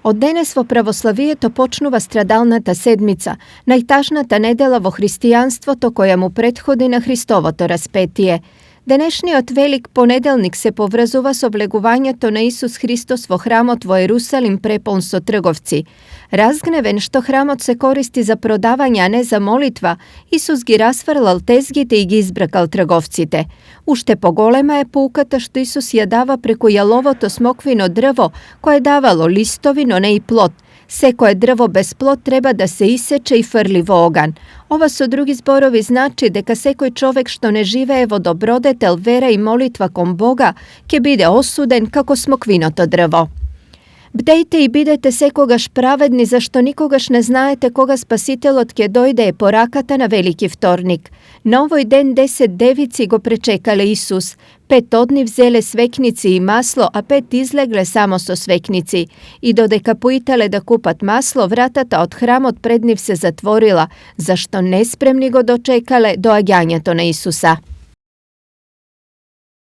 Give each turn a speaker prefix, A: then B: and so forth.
A: Od денес во православието почнува страдалната седмица, најтажната недела во христијанството која му претходи на Христовото распетие. Денешниот велик понеделник се поврзува со влегувањето на Исус Христос во храмот во Ерусалим препон со трговци. Разгневен што храмот се користи за продавање, а не за молитва, Исус ги расфрлал тезгите и ги избракал трговците. Уште поголема е поуката што Исус ја дава преку јаловото смоквино дрво, кое давало листови, но не и плод. Секое дрво без плод треба да се исече и фрли во оган. Ова со други зборови значи дека секој човек што не живее во добродетел, вера и молитва кон Бога, ќе биде осуден како смоквиното дрво. Бдејте и бидете секогаш праведни, зашто никогаш не знаете кога Спасителот ќе дојде по раката на Велики вторник. На овој ден 10 девици го пречекале Исус. 5 од нив взеле свекници и масло, а 5 излегле само со свекници. И додека поитале да купат масло, вратата од храмот пред нив се затворила, зашто неспремни го дочекале доаѓањето на Исуса.